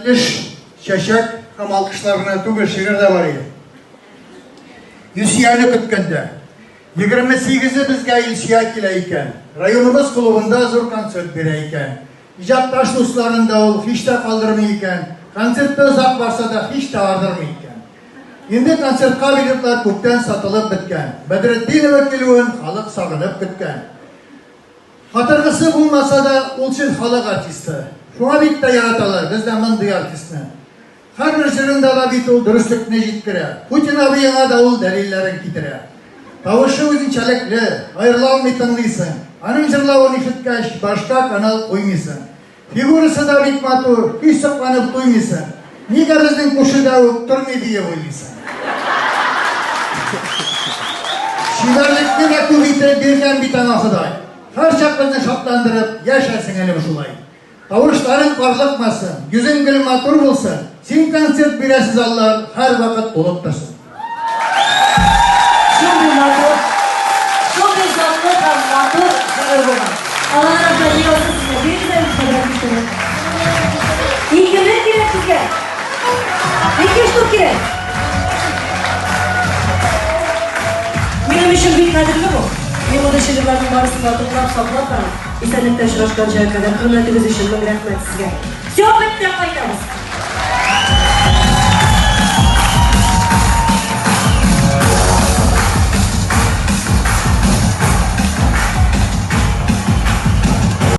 Мәҗлес чәчәк һәм алкышлар гына түгел, шигырь дә бар иде. Илсөяне көткәндә. 28-е безгә Илсөя килә икән. Районыбыз клубында зур концерт бирә икән. Иҗатташ дусларын да ул һич тә калдырмый икән. Концертта озак барса да һич тә ардырмый икән. Инде концертка билетлар күптән сатылып беткән. Бәдретдинова килүен халык сагынып көткән. Катыргысы булмаса да, ул чын халык артисты. Шуңа бик тә яраталар бездә мондый артистны. Һәрбер җырында да бит ул дөреслекне җиткерә. Путин абыеңа да ул дәлилләрен китерә. Тавышы үзенчәлекле, аерыла алмый тыңлыйсың. Аның җырлавын ишеткәч, башка канал куймыйсың. Фигурасы да бик матур, һич сокланып туймыйсың. Нигә безнең күршедә үк тормый диеп уйлыйсың. Чибәрлекне дә күп итеп биргән бит аңа Ходай. Һәрчак безне шатландырып, яшә, сеңелем, шулай. Тавышларың карлыкмасын, йөзең гел матур булсын, син концерт бирәсе заллар һәрвакыт тулып торсын. Шундый матур, шундый затлы һәм матур шигырь булган. Аллаһ рәхмәте яусын сезгә. Бирегез әле квадрат метрны. 2000 кирәк сезгә. Ике штук кирәк. Минем өчен бик кадерле бу. Мин мондый шигырьләрнең барысын да туплап, саклап барам. Исәнлектә очрашканча кадәр хөрмәтегез өчен мең рәхмәт сезгә. Все, бетте, кайтабыз.